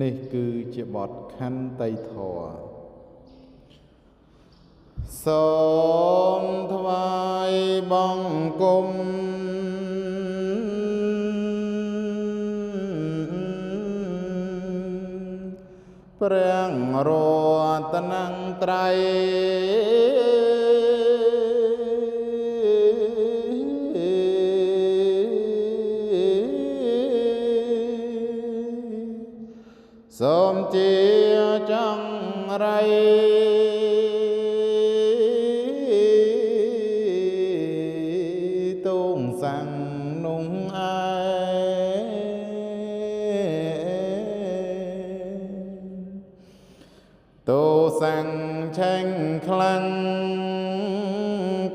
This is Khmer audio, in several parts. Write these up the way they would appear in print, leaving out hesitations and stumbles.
នេះគឺជាបទខន្តីធម៌សូមថ្វាយបង្គំព្រះរតនត្រ័យសូមជាចង្រៃទូងសាំងនោះឯទោសាំងឆេងខ្លាំង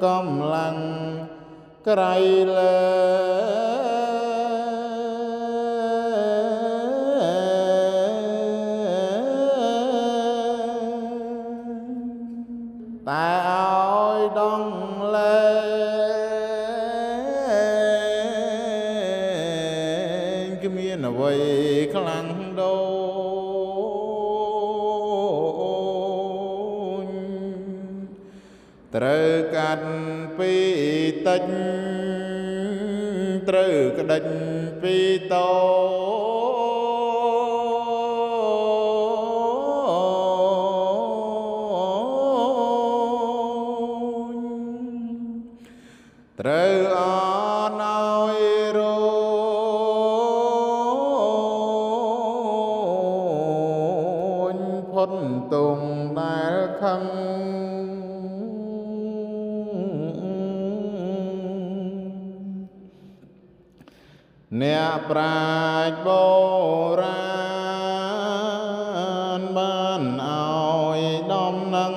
កំលាំងក្រៃលើតែឲ្យដងលែងគ្មានអ្វីខ្លាំងដូចត្រូវកាត់ពីតិចត្រូវក្តិចពីតូចត្រូវអនឲ្យរួញផុនទុងដែលខឹងអ្នកប្រាជ្ញបុរាណបានឲ្យដំណឹង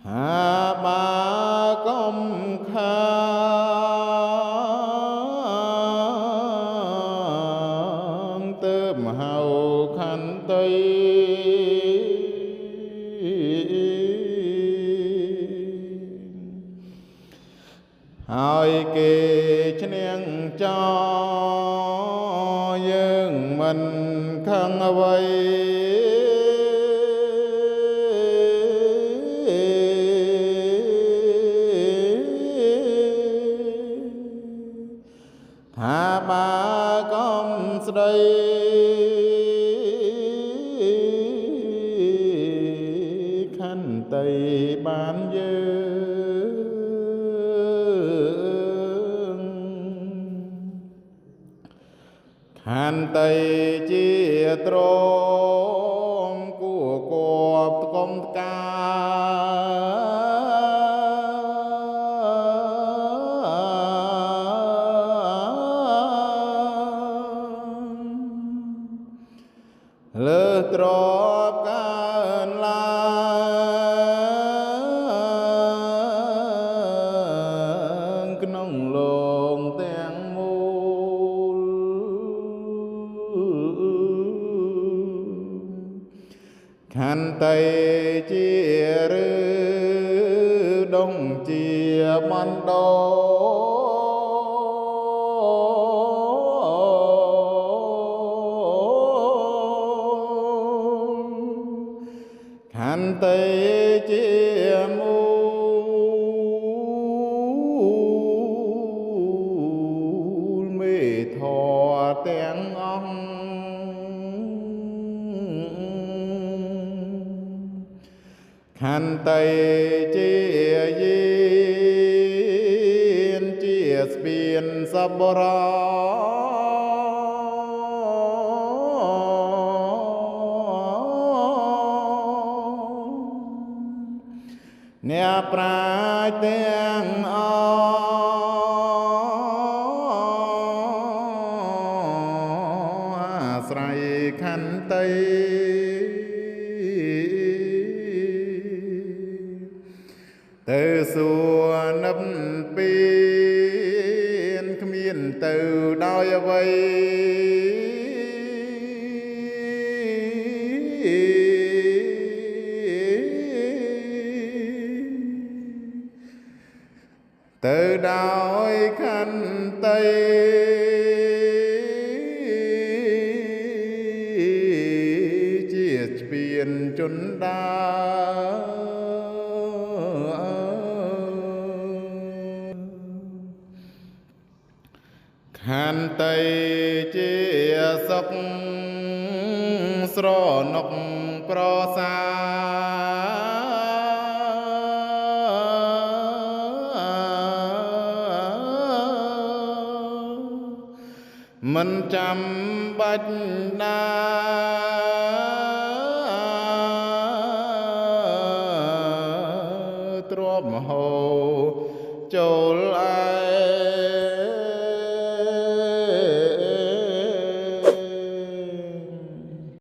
ថាបើកុំខាងទើបហៅខន្តីហើយគេឈ្នះចោយើងមិនខឹងអ្វីថាបើកុំស្ដីខន្តីបានយើងខន្តីជាទ្រមគួគបត្កុំត្កាលើទ្របកើនឡើងក្នុងលោកទាំងមូលខន្តីជាឬដងជាមណ្ដូខន្តីជាមូលមេធម៌ទាំងអង្គខន្តីជាយានជាស្ពានសប្បុរសអ្នកប្រាជ្ញទាំងអអាស្រ័យខន្តីទៅសួរនិព្វានគ្មានទៅដោយអ្វី ទៅដោយខន្តី ជាស្ពានជន់ដា ខន្តីជាសុខស្រណុកប្រសា មិនចាំបាច់ណាទ្របមហោចូល